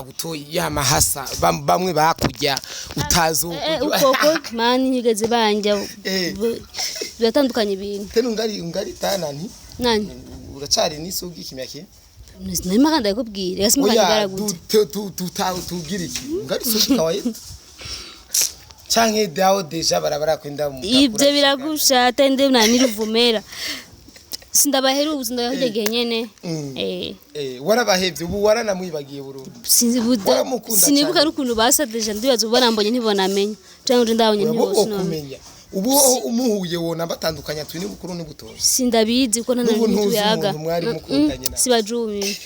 Butoyi ya mahasa bamwe bakujya utazi uko ukoko mani nigeze banja. Biratandukanye ibintu. Tena ungali tana nti nani? Uracari n'isugi kimya kimwe. Narimo kandi ndakubwira reka simukandi Oya, garagutse. Tugira iki ungali sugi kawaida canke dao déjà barabara kwenda mu Ibyo biragusha tende naniruvumera sindabaheruza ndabahitegeye nyene. Warabahevye ubu waranamwibagiye burundu. Sinzi buda. Waramukunda sinibuka cane. N'ukuntu basa déjà, ndibaza ubu barambonye ntibonamenya canke nje ndabonye Urabo ntibose none. Kumenya ubu ho umuhuye wona batandukanya turi n'ubukuru n'ubutoyi. Sindabizi ko N'ubu ntuzi ntituyaga. umuntu mwari mukundanye nawe. Sibajumi.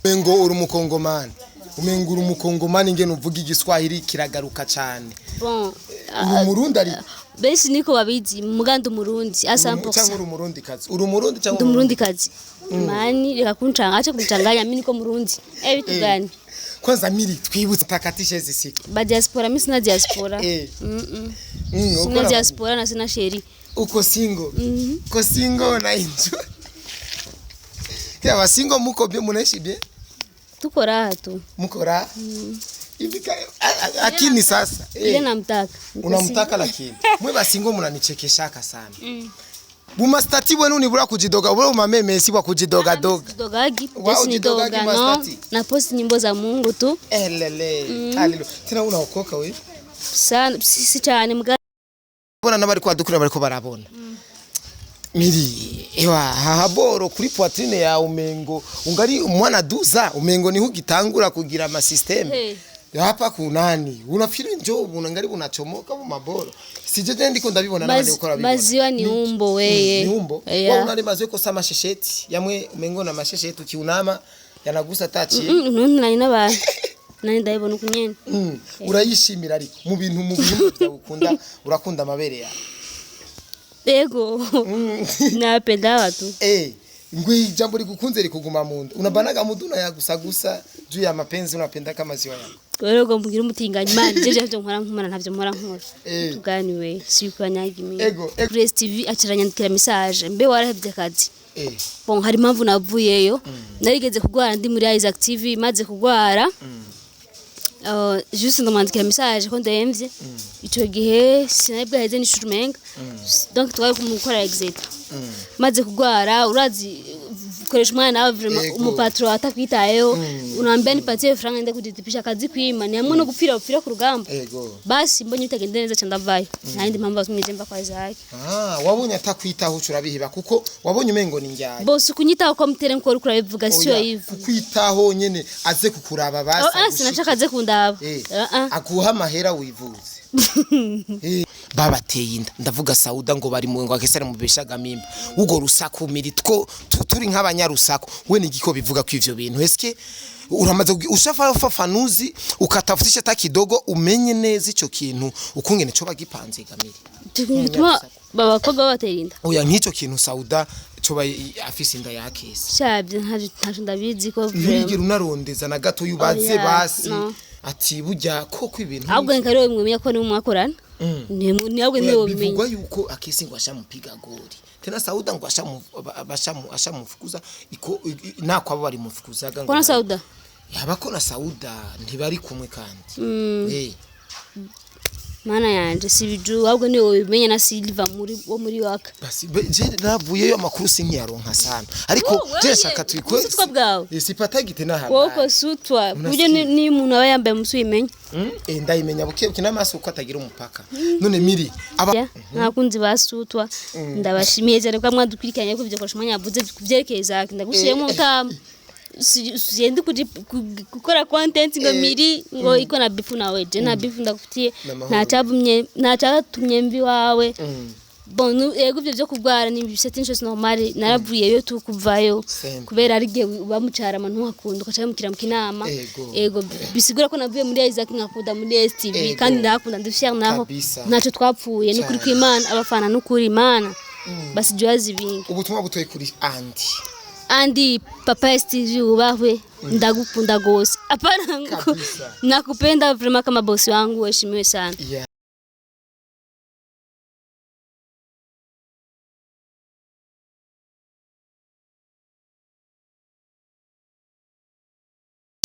Umengo uri umukongomani, umengo uri umukongomani ingene uvuga igiswahili kiragaruka cane. Bon. Uri umurundi ari Benshi niko babizi muganda umurundi a cyangwa 100%. Uri umurundi kazi, uri umurundi cyangwa Ndi umurundi kazi mani, reka kuncanga, acha kumchanganya, mimi niko murundi vitu gani? Kwanza miri twibutse takatishe zisika. Ba diaspora, mimi sina diaspora. Sina diaspora na sina chéri. Uko single? Uko single na enjoy ya single, muko bien, munaishi bien? Tuko raha tu. Muko raha hivi lakini sasa ile namtaka. Niko Unamtaka, lakini mwe basingo munanichekeshaka sana bumastati bwenu nibura kujidoga bure umamemesi bwa kujidogadoga. Dogagi. Wao Jesi ni jidogagi doga no. mastati. Na post nyimbo za Mungu tu. Elele haleluya, tena unaokoka wewe? Sana si cyane mbwa. Bona n'abari kwadukura bariko barabona miri ewa hahaboro kuri poitrine ya umengo ungari umwana duza, umengo niho ugitangura kugira ama système. Hey. Hapa kunani unafikiri njo unangari unachomoka mu maboro sije je ndiko ndabibona n'abandi uko babibona. Maziwa ni umbo weye. Ni umbo. Yeah. Wa unali maziwa kosa mashesheti yamwe umengo na mashesheti ukiunama yanagusa tachi. Nani n'abantu nani ndabibona uku nyene. Urayishimira ariko mu bintu byawe ukunda, urakunda amabere yawe? Ego. Napenda watu. Ngwe ijambo likukunze likuguma munda unabanaga muduna yagusagusa juu ya mapenzi, unapenda kama ziwa yako. Rero ngo mbwira umutinganyi mani jeje ntavyo nkora nkumana ntavyo nkora nkora. Tuganiwe sikwanyagi mimi. Ego, ego. Press TV acaranyandikira message mbe warahevye akazi. Bon, hari impamvu navuyeyo, narigeze kugwara ndi muri Isaac TV, maze kugwara juste ndamwandikira message ko ndemvye. Ico gihe sinari bwaheze n'ishuri umenga, donc twari kumukora exit. Maze kugwara, urazi koresha umwana nawe vraiment. Umupatro atakwitayeho, unaambia nipatie franga nende kujitipisha, akazi kwima ni hamwe no gupfira upfira ku rugamba. Basi mbonye bitagenda neza ca ndavayo, nta yindi mpamvu yatumye mva kwa Isaac. Ah, wabonye atakwitaho urabihiba kuko wabonye umengo ni njyaye. Bose kunyitaho ko mutere nko uriko urabivuga siyo Oya, hivyo. Kukwitaho nyene aze kukuraba basi. Oh, ah, sinashaka aze kundaba. Ah, ah. Akuha amahera wivuze. Babateye inda, ndavuga Sauda ngo bari mu ngo akesare mubeshaga mimba ugo rusaku miri two turi nk'abanyarusaku we ni igiko bivuga ko ivyo bintu eske uramaze ushafa ufafanuzi ukatafutisha hata kidogo umenye neza ico kintu ukungene co bagipanze gamiri? Bituma babakobwa babatera inda? Oya, nk'ico kintu Sauda co afise inda yakese. Shabye ntacyo ndabizi ko vraiment. Nturigera unarondeza na gato yubaze? Oya, basi no. Ati burya koko ibintu Ahubwo nkariwe mwemenya ko niwe mwakorana ni ahubwo niwe Oya, wabimenya. Bivugwa yuko akesi ngo ashamupiga gori tena Sauda ngo ashamufukuza iko nako abo bari mufukuzaga ngo Kona Sauda? Yabako na Sauda ntibari kumwe kandi. Mana yanje, si biju, ahubwo niwe wabimenya na Silva muri wo muri waka. Basi je navuyeyo amakuru sinkiyaronka sana ariko Oh, je wewe, shaka twikwe ubusutwa bwawe. Sipatagite na Wowe habari. uko sutwa Unasikia? buryo ni umuntu aba yambaye musi uyimenya. Ndayimenya buke buke n'amaso uko atagira umupaka. None miri aba Ya, ntakunzi basutwa ndabashimiye cyane ko mwadukurikiranye ko ibyo koresha umwanya yavuze kubyerekeye Isaac ndagushyiremo utamu sigende gukora content ngo miri ngo iko na bifu nawe, je nta bifu ndagufitiye. N'amahoro. Nta cyavumye, nta cyatumye mbi wawe. Bon, yego ibyo byo kurwara ni c'est une chose normale, naravuyeyo tu kuvayo. Simple. Kubera ari igihe uba mucarama ntuhakunda ugaca mukira mu kinama. Ego. Ego, bisigura ko navuye muri Isaac nkakunda muri STV. Ego. Kandi ndahakunda, ndi fier naho. Kabisa. Ntacyo twapfuye n'ukuri Cyane. kw'Imana, abafana n'ukuri Imana basijuwa zibinga. Ubutumwa butoye kuri Andy. Andy, papa STV ubahwe, ndagukunda gose, hapana Kabisa. Nakupenda vraiment kama bosi wangu, uheshimiwe sana. Yeah.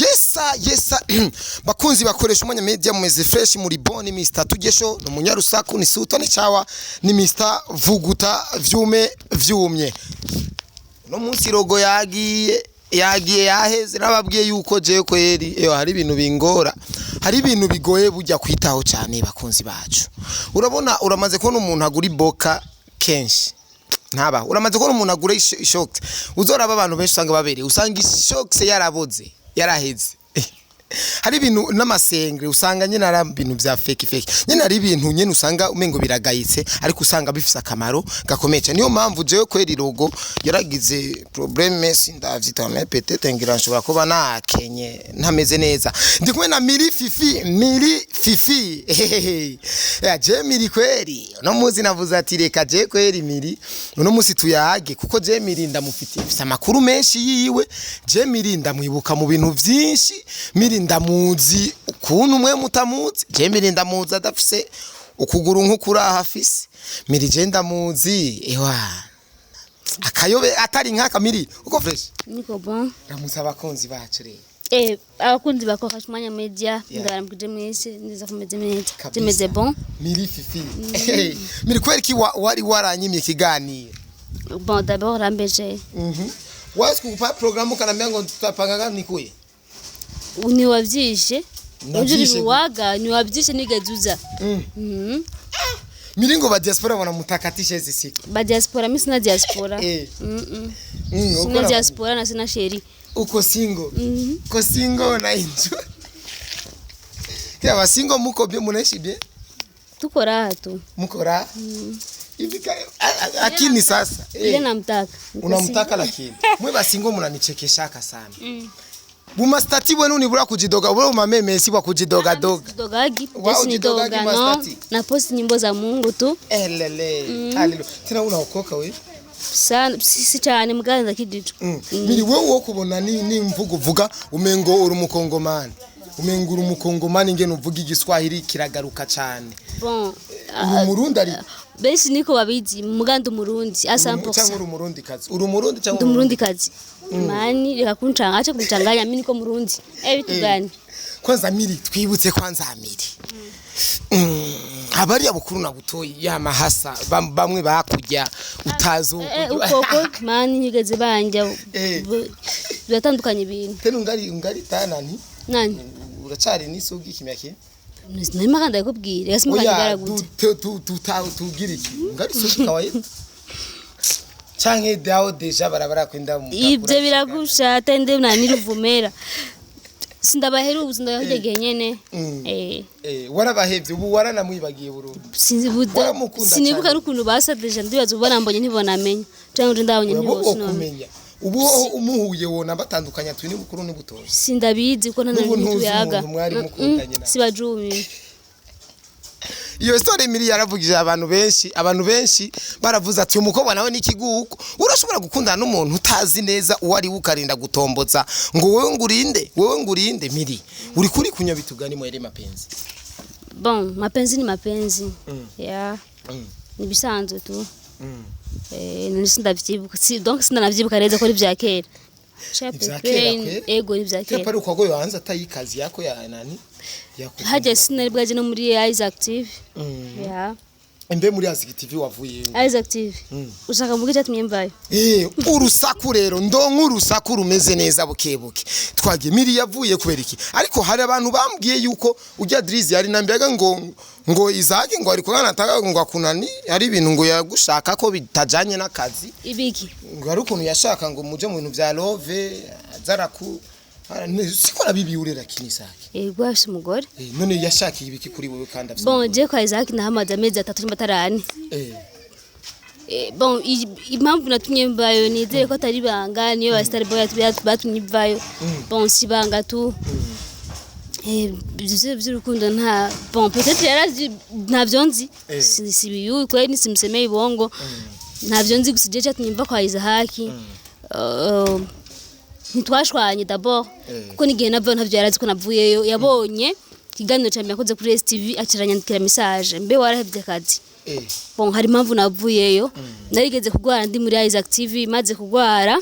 Yesa yesa. kabisa. Bakunzi bakoresha umwanya media, mumeze fresh muri boni. Mr Tugesho ni umunyarusaku, ni suta, ni chawa, ni Mr Vuguta vyume vyumye. No munsi rogo yagiye, yagiye, yaheze. Nababwiye yuko jewe kweri eyo hari ibintu bingora, hari ibintu bigoye bujya kwitaho cyane. Bakunzi bacu, urabona, uramaze kubona umuntu agura iboka kenshi ntabaho. Uramaze kubona umuntu agura ishokisi? Uzoraba abantu benshi usanga babereye, usanga ishokisi yaraboze, yaraheze. Hari ibintu n'amasengre usanga nyine ari ibintu vya fake fake nyine, ari ibintu nyine usanga umengo biragayitse, ariko usanga bifise akamaro gakomeye cyane. Niyo mpamvu jewe kweri logo yaragize problème, sindavyita, mais peut-être ngira nshobora kuba nakenye, ntameze neza. Ndi kumwe na Miri Fifi, Miri Fifi. Ya je Miri kweri uno munsi navuze ati reka je kweri Miri uno munsi tuyage, kuko je Miri ndamufitiye, mfise amakuru menshi yiwe. Je Miri ndamwibuka mu bintu vyinshi. Miri ndamuzi ukuntu mwe mutamuzi. Je Miri ndamuzi adafise ukuguru nk'ukuri afise. Miri je ndamuzi ewa akayobe atari nk'aka. Miri, uko fresh? Niko bon. Ramutse abakunzi bacu rero. Abakunzi ba Mwanya Media, ndabaramukije mwese, neza kumeze neza. Kabisa. Tumeze bon. Miri Fifi, Miri, kweri ki wari waranyimye ikiganiro? Bon, d'abord rambeje. Wewe sikukupa programu, kanambia ngo tutapanga nikuye. Ni wavyishe. Navyishe. Ujuri waga ni wavyishe nigezuza. Miringo ba diaspora wanamutakatisha hizi siku. Ba diaspora, mimi sina diaspora. Sina diaspora na sina chéri. Uko single? Uko single na enjoy. Kia ba single muko bien, munaishi bien? Tuko raha tu. Muko raha? Hivi lakini sasa Ile namtaka. Niko unamtaka, lakini mwe ba single munanichekeshaka sana. Bumastati bwenu nibura kujidoga, bura umameme bwa kujidoga doga. Dogagi, Wao post ni jidogagi doga no. mastati. Na post nyimbo za Mungu tu. Elele. Haleluya. Tena unaokoka wewe? Sana si cyane muganda kidijo. Miri, wewe wo kubona ni imvugo uvuga umengo uri umukongomani. Umengo uri umukongomani, ngene uvuga igiswahili kiragaruka cyane. Bon, Uri umurundi ari benshi niko babizi, muganda umurundi a cyangwa 100%. uri umurundi kazi? Uri umurundi cyangwa Ndi umurundi kazi. Mani reka kunchanga, acha kumchanganya, mimi niko murundi. Eh, vitu gani? Kwanza Miri, twibutse kwanza Miri. Abari abukuru na butoyi ya mahasa bamwe bakujya utazi Ukoko mani nigeze banja. Biratandukanye ibintu. Tena ungali tanani? Nani? Uracari n'isugi kimya kimwe? Nima kandi ndakubwira, yasi mukandi Oya, garagute. tu tugira iki? Ungali sugi kawaida canke dao déjà barabara kwenda mu Ibyo biragusha tende nani ruvumera. Sindabahera ubu, sindabahegeye nyene. Warabahevye ubu, waranamwibagiye burundu? Sinzi buda. Waramukunda Sinibuka cane. n'ukuntu basa déjà, ndibaza ubu barambonye ntibonamenya. Cyangwa nje ndabonye Urabo ntibose. kumenya ubu ho umuhuye wona batandukanya turi bukuru ni butoya? Sindabizi ko nta N'ubu bintu ntuzi yaga. umuntu mwari mukundanye nawe. Sibajumi. Iyo story Miri yaravugije abantu benshi. Abantu benshi baravuze ati umukobwa nawe n'ikiguko, urashobora gukundana n'umuntu utazi neza uwo ari we, ukarinda gutomboza ngo wowe ngurinde, wowe ngurinde. Miri, uri kuri kunywa bitugani mwere mapenzi? Bon, mapenzi ni mapenzi. Yeah. Ni bisanzwe tu. None sindavyibuka. Si donc sindanavyibuka neza ko ari vya kera. Ivya kera kweli? Ego, ni vya kera. Tepa ari uko yohanze atayikazi yako ya nani yako? Hajya sinari bwaje no muri Isaac TV. Yeah. Imbe muri Aziki TV wavuye? Isaac TV. Ushaka mvuge icyatumye mvayo? Urusaku rero ndonka urusaku rumeze neza bukebuke. Twagiye, Miri yavuye kubera iki? Ariko hari abantu bambwiye yuko ujya Drizzy yari nambiyaga ngo Isaac ngo ari kumwana ataka ngo akunani, hari ibintu ngo yagushaka ko bitajanye n'akazi. Ibiki? Ngo hari ukuntu yashaka ngo muje mu bintu vya love azaraku siko nabibiure, lakini Isaac Ego, afise umugore. None yashakiye ibiki kuri wewe kandi afise Bon, umugore? je kwa Isaac nahamaze amezi 3 nimba atarane. Bon, impamvu natumye mvayo nizere ko atari ibanga, niyo ba Star Boy batumye mvayo. Bon, si ibanga tu. Ivyo vy'urukundo nta bon, peut-être yarazi, ntavyo nzi. Si biyu kweli nisimsemeye ibongo. Ntavyo nzi, gusa je cyatumye mva kwa Isaac. Ntitwashwanye d'abord kuko n'igihe navayo ntavyo yarazi ko navuyeyo. Yabonye ikiganiro cya mbere yakoze kuri STV, acaranyandikira message: "Mbe warahevye akazi?" Bon, hari impamvu navuyeyo. Narigeze kurwara ndi muri Isaac TV. Maze kurwara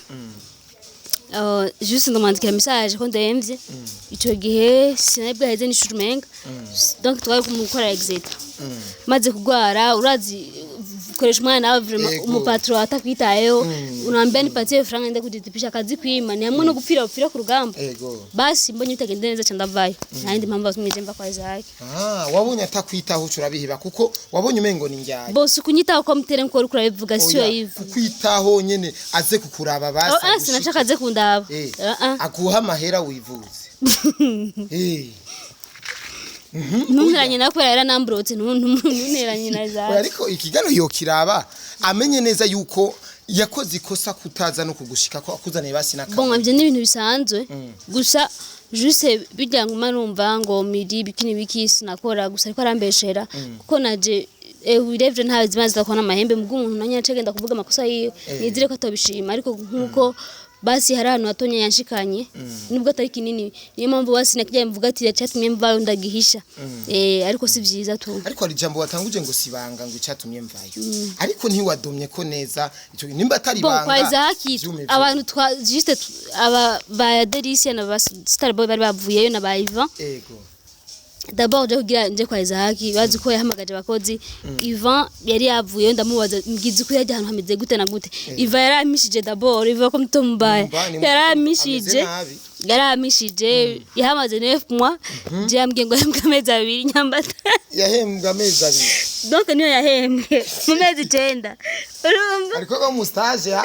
Juste ndamwandikira message ko ndemvye. Ico gihe sinari bwaheze n'ishuri umenga, donc twari gukora exétat. Maze kugwara, urazi koresha umwana nawe vraiment, umupatro atakwitayeho, unaambia nipatie franga ende kujitipisha, akazi kwima ni hamwe no gupfira upfira ku rugamba. Basi mbonye bitagenda neza ca ndavayo. Nta yindi mpamvu yatumye je mva kwa Isaac. Ah, wabonye atakwitaho urabiheba kuko wabonye umengo ni njyaye. Bose kunyitaho ko mutere nko uri kurabivuga siyo Oya, yivu. Kukwitaho nyene aze kukuraba basi. Oh, ah, sinashaka aze kundaba. Ah, ah. Aguha amahera wivuze. Ntunteranye nawe kubera yaranamburotse, ntunteranye na Oya, Isaac. Ariko ikiganiro yokiraba amenye neza yuko yakoze ikosa kutaza no kugushika ko akuzaniye basi n'akantu. Bon, ivyo ni ibintu bisanzwe, gusa juste bijya nguma numva ngo miri biki n'ibiki sinakora gusa, ariko arambeshera kuko naje urebye nta zima zidakora amahembe mu bw'umuntu nanye acagenda kuvuga amakosa yiwe, nizire ko atobishima. Ariko nkuko basi hari ahantu hatonya yanshikanye nubwo atari kinini, niyo mpamvu basi nakijya mvuga ati cyatumye mvayo ndagihisha, ariko si vyiza tu. Ariko hari ijambo watanguje ngo sibanga, ngo icyatumye mvayo, ariko ntiwadomye ko neza ico nimba atari Bon, ibanga. kwa Isaac vyume vyose. Abantu twa juste aba ba Delicia na ba Starboy bari bavuyeyo na ba Ivan. D'abord je kugira nje kwa Isaac, bazi ko yahamagaje abakozi. Ivan yari yavuyeyo, ndamubaza mbwiza uko yajya ahantu hameze gute na gute. Ivan yaramishije d'abord, Ivan ko mto mbaya. Mba, ni muto, Yaramishije. ameze nabi. Yaramishije, yahamaze 9 mois, je yambwiye ngo yahembwe amezi 2 nyambata. Yahembwe amezi 2? Donc niyo yahembwe mu mezi 9, urumva? Ariko ko mu stage ya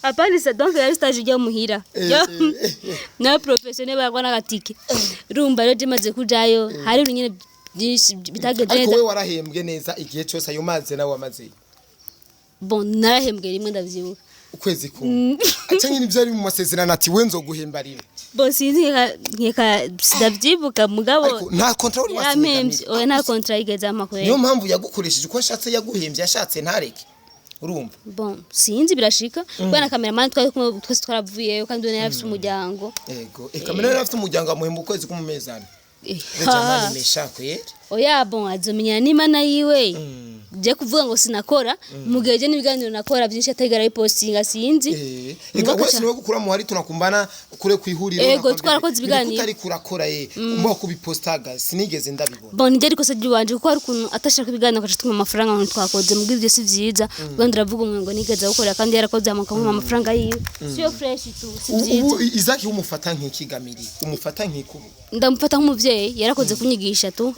Apana, sa donc yari stage ijya muhira na professionnel bagwa n'agatike. Urumva rero je maze kujayo hari ibintu nyene byinshi bitageze Ariko neza. we warahembwe neza igihe cyose ayo mazi nawe wamaze? Bon, narahembwe rimwe, ndavyibuka. Ukwezi kumwe aca nyine ibyo ari mu masezerano ati we nzoguhemba rimwe? Bon, sinzi, nkeka sindavyibuka mugabo. Ariko nta contrat wari Yarampemvye. wasinye? Oya, nta contrat yigeze ampa Niyo kwera. mpamvu yagukoresheje uko ashatse, yaguhembye ashatse ntareke, urumva? Bon, sinzi, birashika kubera na cameraman twari kumwe twese twaravuyeyo, kandi we yari afise umuryango. Ego, eka mbere yari afite umuryango, amuhemba ukwezi kumwe mu mezi 4. Ha. Jamani mesha kweli. Oya, bon, azomenyana n'Imana yiwe. Je kuvuga ngo sinakora mu gihe je n'ibiganiro nakora byinshi atagera bipostinga, sinzi. Eka Ngo wese niwe gukura muhari tunakumbana kure kwihuriro. Ego, nakwambia twarakoze ibiganiro. Utari kurakora umba kubipostaga sinigeze ndabibona. Bon, nijye ariko se ry'iwanje kuko hari ukuntu atashaka ibiganiro agaca atuma amafaranga ngo twakoze mubwo ibyo si vyiza. Ubwo ndavuga ngo nigeze gukora kandi yarakoze amakampa amafaranga yiwe, siyo fresh tu, si vyiza. Ubu Isaac umufata nk'ikigamiri, umufata nk'ikubu? Ndamufata nk'umuvyeyi, yarakoze kunyigisha tu.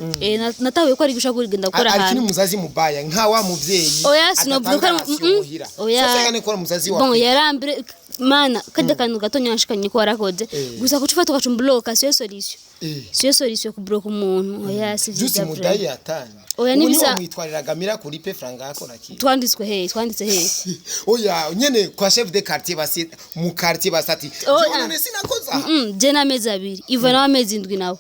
Natahuye ko ari gushaka kugenda gukora Ariko ni ahantu. muzazi mubaya nka wa muvyeyi Oya, sinovuga ko ari adatanga rasiyo muhira? Oya. Sasa gane ko ari umuzazi Bon, wawe. yarambire mana kajya kantu gato nyanshikanye ko warakoze gusa kuca ufata ugacumbloka siyo solution. Siyo solution kubloka umuntu, oya, si Jusi vyiza mudai vraiment. atani. Oya, Ubu nibisa- niwe mwitwariraga mira kuri pe franga akora ki? Twanditswe he? Twanditse he? Oya, nyene kwa chef de quartier basi, mu quartier basati. Oya. Jewe none sinakoza. Je n'amezi 2, Iva nawe amezi 7 nawe.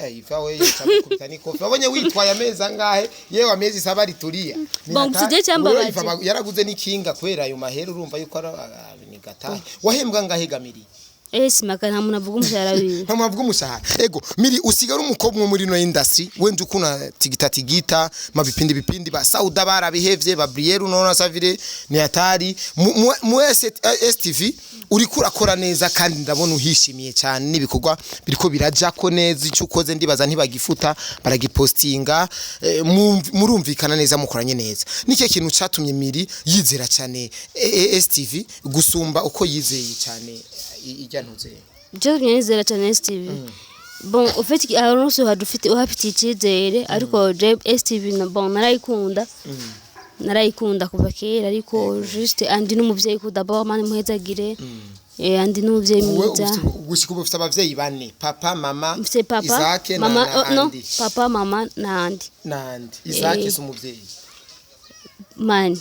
Iva we yacakubita nikofi. Wabonye witwaye amezi angahe? Yewe amezi 7 ritulia. Bon, sije cyambabaje. Iva yaraguze n'ikinga kubera ayo mahera, urumva yuko ari ni gatahe. Wahembwa ngahe gamiri? Simaka nta muntu avuga umushahara wiwe. Nta muntu avuga umushahara. Ego, miri usigara umukobwa umwe muri no industry, wenda ukuna tigita tigita, mabipindi bipindi ba Sauda barabihevye, ba Briere unaona savire ni hatari. Mu STV uriko urakora neza kandi ndabona uhishimiye cyane n'ibikorwa biriko birajako neza, icyo ukoze ndibaza ntibagifuta, baragipostinga, murumvikana neza, mukoranye neza. Nike kintu catumye Miri yizera cyane STV gusumba uko yizeye cyane ijya ntuze? Je nizera cyane STV. Bon, au fait ahantu hose uhadufite uhafitiye icyizere, ariko je STV na bon narayikunda, narayikunda kuva kera, ariko juste andi n'umuvyeyi ku d'abord mani muhezagire, andi n'umuvyeyi Wowe mwiza. Gushika ubu ufite abavyeyi bane: papa, mama, Mfite papa, Isaac na, mama, na oh, no, Andy. papa, mama na Andi. Na Andy. Isaac Eh. si umuvyeyi? Mani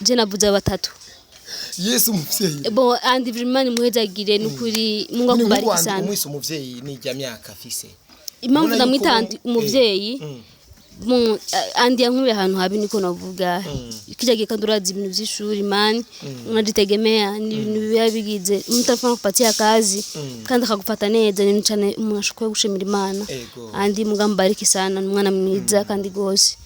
je navuze batatu. Yesu umuvyeyi. Bon, Andi vraiment muhezagire nukuri, Mungu Ni akubariki nk'ubu Andy sana. umwise umuvyeyi n'ijya myaka afise. Impamvu Ubona ndamwita yuko Andi umuvyeyi, Bon, andi yankuye ahantu habi, niko navuga. Kijya gihe kandi urazi ibintu by'ishuri man, unajitegemea, ni ibintu biba bigize mtu afana kupatia kazi kandi akagufata neza, ni ibintu cyane umuntu ashobora gushimira Imana. Andi Mungu ambariki sana, ni umwana mwiza kandi gose,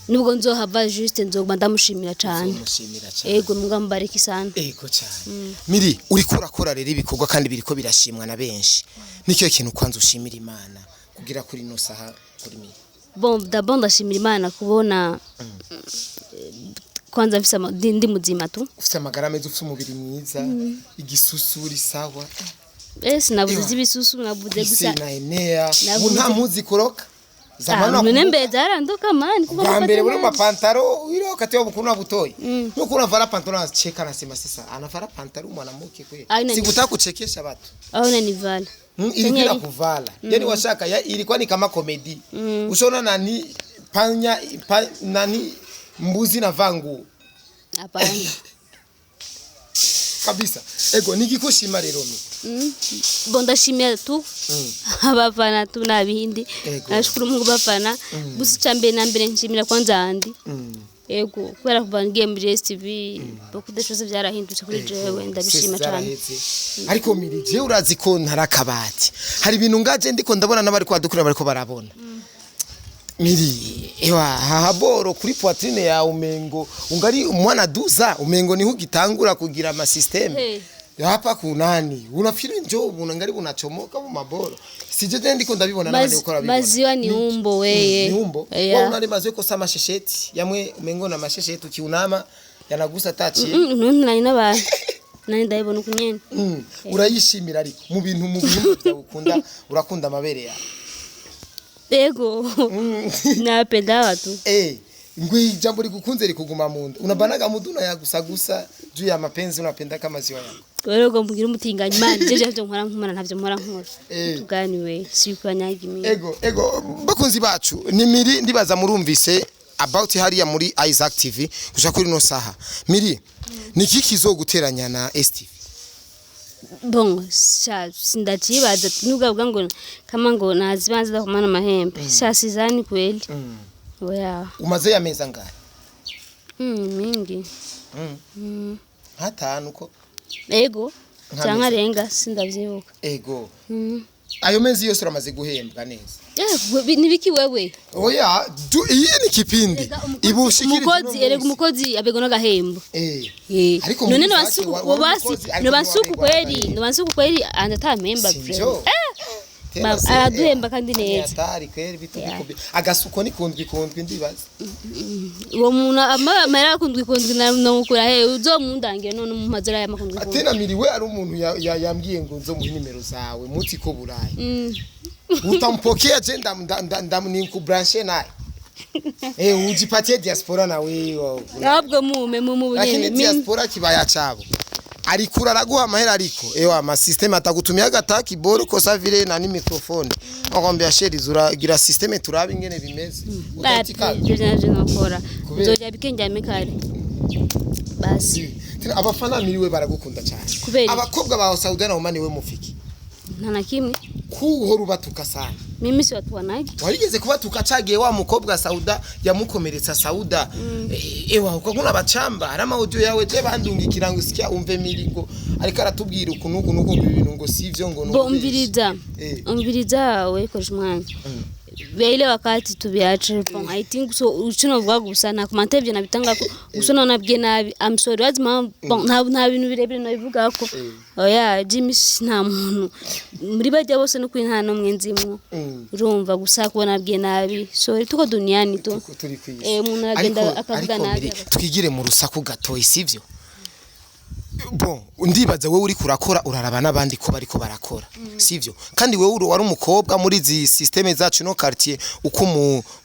nubwo nzohava juste nzoguma ndamushimira cyane. Mushimira cyane. Ego, Mungu ambariki sana. Ego cyane. Miri, uriko urakora rero ibikorwa kandi biriko birashimwa na benshi. Nicyo kintu kwanza ushimira Imana kugira kuri ino saha kuri Miri? Bon, d'abord ndashimira Imana kubona kwanza mfise ndi muzima tu. Ufite amagara meza, ufite umubiri mwiza, igisusuri sawa. Eh, sinavuze Ewa. iby'ibisusu, navuze Isi gusa na enea. Navuze- Nta muzi kuroka zamani. None mbere zaranduka man, kuko Bwa mbere mufata muri nabi. mapantaro ile wakati wa bukuna butoi, nuko unavala pantaro anacheka, anasema sasa anavala pantaro mwanamke kweli? Aina Sikutaka kuchekesha watu. Aho nanivala. Ilikuwa Yari- kuvala yani washaka ya, ilikuwa ni kama comedy. Ushaona nani panya pa, nani mbuzi na vangu. Hapana. Kabisa. Ego, nigikushima rero mi? Bon, ndashimira tu abafana tu nabindi. Ego. Nashukuru Mungu bafana. Gusa icya mbere na mbere nshimira kwanza andi. Ego, kubera kuva ngiye muri STV, beaucoup de choses byarahindutse kuri jewe, ndabishima cyane. Zaraheze. Ariko Miri, je urazi ko ntari akabati, hari ibintu ngaje ndiko ndabona n'abari kwadukura bariko barabona. Miri, ewa hahaboro kuri poitrine ya umengo ungari umwana duza, umengo niho ugitangura kugira ama système. Hey. Hapa kunani unafikiri njo unangari unachomoka mu maboro, sije je ndiko ndabibona n'abandi Mazi- uko babibona. Maziwa ni umbo weye. Ni umbo. Yeah. Wewe unali maziwa kosa mashesheti yamwe, umengo na mashesheti ukiunama yanagusa tachi. None nani n'abantu nani ndabibona uko nyene. Urayishimira ariko mu bintu mu bihimba byawe ukunda, urakunda amabere yawe? Ego. Napenda watu. Eh, ngwi ijambo likukunze likuguma munda, unabanaga muduna yagusagusa juu ya mapenzi, unapenda kama ziwa yako. Rero ngo mbwira umutinganyi man, jeje ntavyo nkora nkumara, ntavyo nkora nkora. Eh. Tuganiwe sikanyaga imi. Ego, ego, bakunzi bacu, ni Miri, ndibaza murumvise about hariya muri Isaac TV gushaka kuri no saha. Miri, niki kizoguteranya na STV? Bon, sha sindacibaza nubwo ngo kama ngo nazibanza ndakumana amahembe. Sha sizani kweli. Oya. Umaze yameza ngahe? Mingi. Hatanu ko? Ego. Nka Cyangwa mezi. arenga, sindavyibuka. Ego, ayo mezi yose uramaze guhembwa neza? Eh, nibiki wewe? Oya, iyi ni kipindi ibushikiriza. Umukozi, erega umukozi abego n'agahembo. Eh. Eh. Ariko None muri nobasuku Isaac wari basi umukozi, ariko nobasuku ntiwabegwa kweli, n'agahembo. nobasuku kweli andatamemba. Sinjo. Eh. Tena Araduhemba kandi ni neza. hatari kweli bitu biko agasuko ni kundwi kundwi ndibaza. Uwo muntu amara kundwi kundwi namukura he? Uzomundangira none mu mazara ya makundwi kundwi. Tena miriwe ari umuntu yambwiye ngo nzo muhe nimero zawe muti ko burayi. Utampokea je, nda nikubranche naye. Eh, ujipatie diaspora na wewe. Ntabwo mume mu Lakini nyene. diaspora kibaya chabo. Alikura araguha amahera ariko ewa ama system atagutumia agataki boro kosa vile na ni microphone. Akwambia chéri, zuragira system turabe ingene bimeze. Utaitika. Ibyo navyo nokora. Kubera- Nzojya bikenjyame kare. Basi. Tena abafana miriwe baragukunda cyane. Kubera iki? Abakobwa ba Saudi na Oman we mufiki. Nta na kimwe. Kuhora ubatuka sana. Mimi si watu wanagi. Warigeze kubatuka cagiye wa mukobwa Sauda yamukomeretsa Sauda. Ewa ukakuna bacamba hari ama audio yawe je bandungikira ngo sikia umve miringo ariko aratubwira ukuntu uku nuko ngo ibintu ngo sivyo ngo Bo umviriza. Eh. Umviriza we koresha umwanya. Ile wakati tubiache. Bon, I think so ucino vuga gusa nta commentaire byo nabitanga ko gusa none nabwiye nabi. I'm sorry. Wazi impamvu? Bon, nta bintu birebire nabivuga ko. Oya, Jimmy nta muntu muri bajya bose no kuri nta n'umwe nzimwo. Urumva gusa kuba nabwiye nabi. Sorry, tuko duniani tu. Tuko turi kwisi. Eh, umuntu aragenda akavuga ariko nabi. Miri, twigire mu rusaku gatoyi sivyo? Bon, ndibaza wewe uri kurakora uraraba n'abandi ko bariko barakora sivyo? Kandi wewe wari umukobwa muri izi système zacu no quartier uko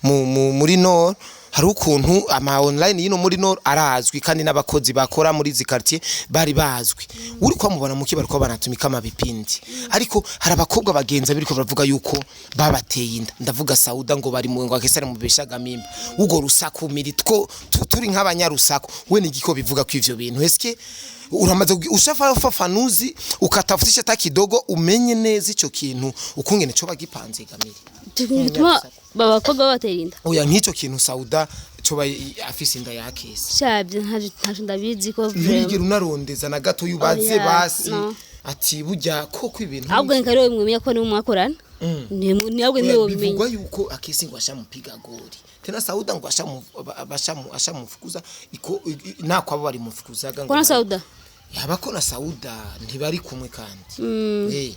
muri nord hari ukuntu ama online yino muri nord arazwi kandi n'abakozi bakora muri izi quartier bari bazwi, uri kwamubona muki bariko banatumika amabipindi, ariko hari abakobwa bagenza biriko baravuga yuko babateye inda, ndavuga Sauda ngo bari mu ngo akesare mu beshaga mimba ugo rusaku miri two turi nk'abanyarusaku. We ni igiko bivuga ko ivyo bintu eske Uramaze ushafafanuzi ukatafutisha hata kidogo umenye neza ico kintu ukungene co bagipanze gamiri? Bituma abakobwa babatera inda? Oya, nk'ico kintu Sauda coba afise inda yakese. Shabye, ntaco ndabizi ko vraiment. Nturigera unarondeza na gato yubaze? Oya, basi no. Ati burya koko ibintu Ahubwo ni kariwe mwemenya ko niwe mwakorana. Ni ahubwo niwe Oya, womenya. Bivugwa yuko akesi ngo ashamupiga goli tena Sauda ngo ashamufukuza iko nako abo barimufukuzaga ngo Kona Sauda? Yaba ko na Sauda ntibari kumwe kandi.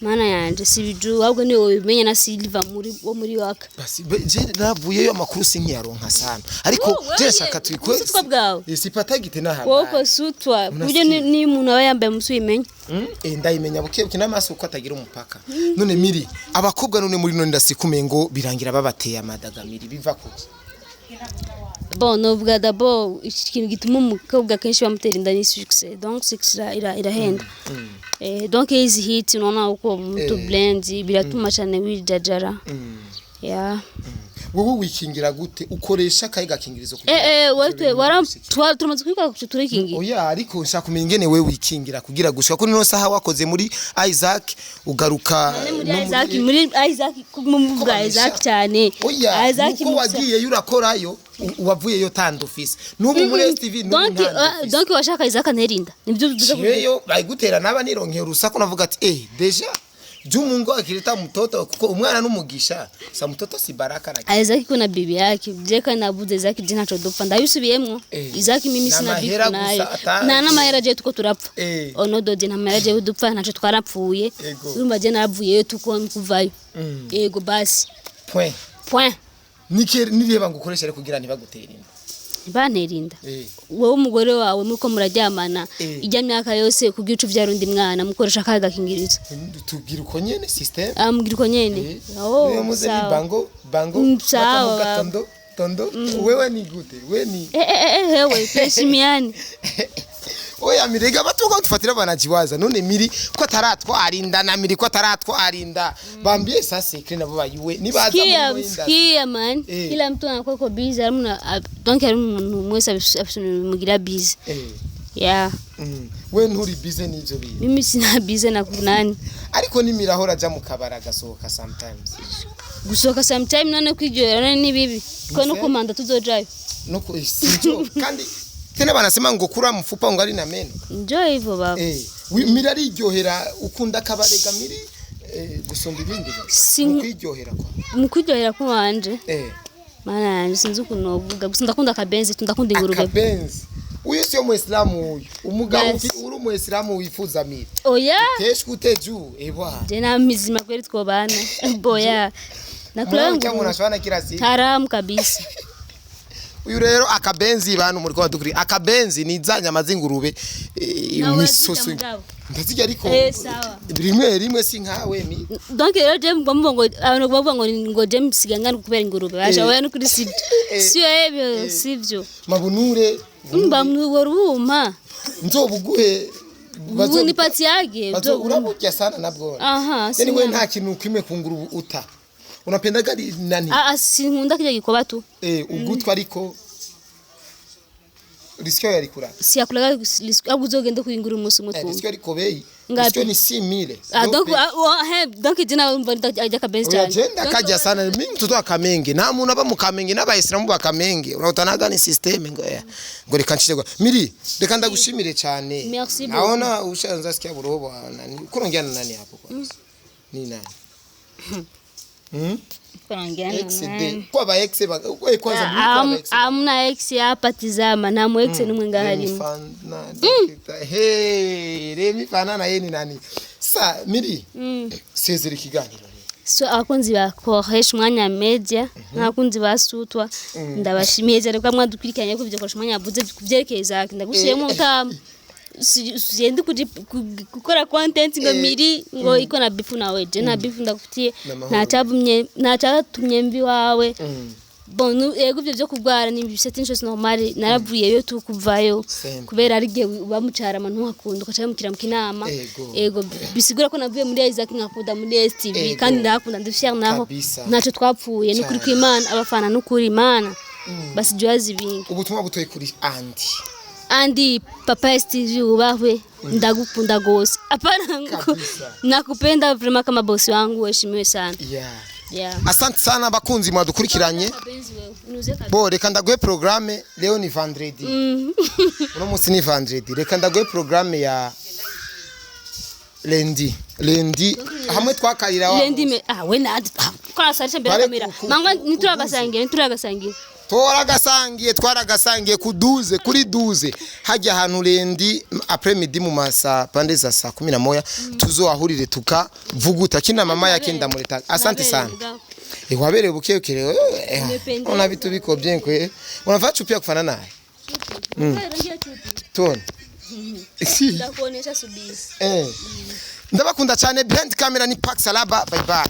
Mana yanje, si biju, ahubwo niwe wobimenya na Silva muri wo muri waka. Basi je navuyeyo amakuru sinkiyaronka sana, ariko Wowe, je nshaka tuyikwe. Ubusutwa bwawe. Sipatagite na Wowe habari. uko sutwa Unasikia? buryo ni umuntu aba yambaye musi uyimenya. Ndayimenya buke buke n'amaso uko atagira umupaka. None miri abakobwa none muri none ndasikume ngo birangira babateye amadaga, miri biva kuki? Bon, novuga d'abord ikintu gituma umukobwa kenshi bamutera inda ni succès. Donc succès irahenda. Donc hizi hit unaona uko mtu blend biratuma cyane wijajara, yeah. Wowe wikingira gute? Ukoresha akahe gakingirizo kugira Wewe wara tumaze kwikora turikingira. Oya, ariko nshaka kumenya ingene wewe wikingira kugira gushika kuri no saha wakoze muri Isaac ugaruka Muri no Isaac, muri Isaac muvuga Isaac cyane. Oya, Isaac nuko wagiyeyo urakorayo, wavuyeyo tandufise n'ubu muri STV n'ubu Donc ntandufise. Donc washaka Isaac anterinda nibyo bivuze ko Jeyo bayigutera naba nironkera urusaku navuga ati déjà Mungu akileta mtoto, kuko umwana n'umugisha sa mtoto si baraka na Isaac kuna bibi yake, je kandi nabuze Isaac je ntaco dupfa, ndabisubiyemwo. Isaac mimi sina bibi N'amahera nayo. gusa, Nta n'amahera je tuko turapfa. Ono dode nta mahera je dupfa, ntaco twarapfuye. Urumva je naravuyeyo tuko kuvayo. Yego basi. Point. Point. Nike nireba ngo ukoreshe ariko kugira ntibagutere inda. Ntibantera inda. Wowe umugore wawe muriko muraryamana ijya myaka yose kugira uco uvyara undi mwana mukoresha akahe gakingirizo? Tubwira uko nyene system. Ambwira uko nyene. Oh, Niyo muze ni sawa. bango bango. Sawa, bakamuga baba. Tondo tondo, wewe ni gute we ni Hewe tuheshimiane. Oya mirega batuko tufatira banajiwaza none miri ko ataratwara inda na miri ko ataratwara inda bambie sasa ikre nabo bayuwe nibaza Sikia, muri inda. sikia man. Kila mtu anakuwa ko busy, harimo donc harimo umuntu wese afise mugira busy. Yeah. We nturi busy n'ivyo bintu? Mimi sina busy na kunani. Ariko nimirahora aja mu kabara agasohoka sometimes. Gusohoka sometime none kwiryohera none ni bibi? Ko no kumanda tuzojayo. No ku sinjo kandi tena banasema ngo kura mfupa ungali na meno. Njo hivyo baba. Miri ariryohera, ukunda akabarega miri gusumba ibindi mu kwiryohera kwa? Mu kwiryohera kwanje. Mana yanje, sinzi ukuntu novuga, gusa ndakunda akabenzi tu, ndakunda ingurube. Akabenzi, uyu sio muislamu uyu umugabo. Basi. Uri umuislamu wifuza miri? Oya. Teshwe uteju ebwa. Je na mizima kweli twobana boya nakula cyangwa ingurube. Unashwana kila siku? Haramu kabisa. Uyu rero akabenzi, bantu muri kwa dukuri akabenzi ni za nyama z'ingurube, Nawe imisoso. urazirya mugabo? Ndazirya ariko Sawa. rimwe rimwe, si nkawe mi. Donc rero je mba mvuga ngo abantu bavuga ngo je msiga ngana kubera ingurube basha. Oya, nukuri sibyo, sio hivyo, sivyo. Mabunure. Mba mwaruma. Nzobuguhe. Ubu ni pati yake. Uraburya sana nabwo. Aha. Yani we nta kintu kimwe ku ngurube uta unapendaga nani? Ah, sinkunda kirya gikoba tu. Ugutwa ariko risikyo yarikura. Siyakulaga ahubwo uzogende kuyingura umunsi umwe twumve. Risikyo ariko bei. Ngapi? Risikyo ni 6000. Ah, donc donc jina umva ajya kabenzi cyane. Uyagenda kajya sana, mimi mtoto wa Kamenge, nta muntu aba mu Kamenge n'abayisilamu ba Kamenge urakutanaga ni system ngo ngo reka nshire kwa miri, reka ndagushimire cyane. Merci beaucoup. Naona ushaanza sikia burobo nani uko na nani hapo kwanza ni nani? Kurangira Ex de kwa ba ex ba kwanza muri kwa ba ex. Amna ex hapa, tizama nta mu ex n'umwe ngaho arimo. Fana hey Remi fana na yeye ni nani sa miri? Sezera ikiganiro rero. So abakunzi ba Koresha Umwanya Media n'abakunzi ba Sutwa, ndabashimiye cyane ko mwadukurikiranye ku byo Koresha Umwanya yavuze ku byerekeye Isaac. Ndagushyiremo utamu siendi gukora content ngo miri ngo iko na bifu nawe. Je nta bifu ndagufitiye. N'amahoro. Nta cyavumye, nta cyatumye mbi wawe. Bon, yego ibyo byo kurwara ni c'est une chose normale, naravuyeyo tu kuvayo. Same. Kubera ari igihe uba mucarama ntuhakunda ugaca mukira mu kinama. Ego. Ego, bisigura ko navuye muri Isaac nkakunda muri STV. Ego. Kandi ndahakunda, ndi fier naho. Kabisa. Ntacyo twapfuye nukuri Cyane. kw'Imana, abafana nukuri Imana basijua zibingi. Ubutumwa butoye kuri Andy. Andi papa STV, ubahwe, ndagukunda gose. Hapana, Kabisa. nakupenda vraiment kama bosi wangu, uheshimiwe sana. Yeah. Yeah. Asante sana bakunzi mwadukurikiranye. Mapenzi wewe, niuze kabisa. Bo, reka ndaguhe programme. Leo ni vendredi. Uno munsi ni vendredi. Reka ndaguhe programme ya lundi. Lundi hamwe twakarira wa Lundi me ah we nandi kwa sarisha mbere Bare kamera. Mangwa nituragasangira, nituragasangira. Twaragasangiye, twaragasangiye ku 12, kuri 12 hajya ahantu lundi après midi mu masa pande za saa 11 tuzoahurire tukavuguta kina mama yake ndamureta. Asante sana. Iwabereye bukebuke. Nimependeza. Ona vitu biko bien kwe. Unavaa chupi ya kufanana naye. Tuone. Si. Ndakuonesha, subiri. Ndabakunda cyane. Behind camera ni Pax Salaba. Bye bye.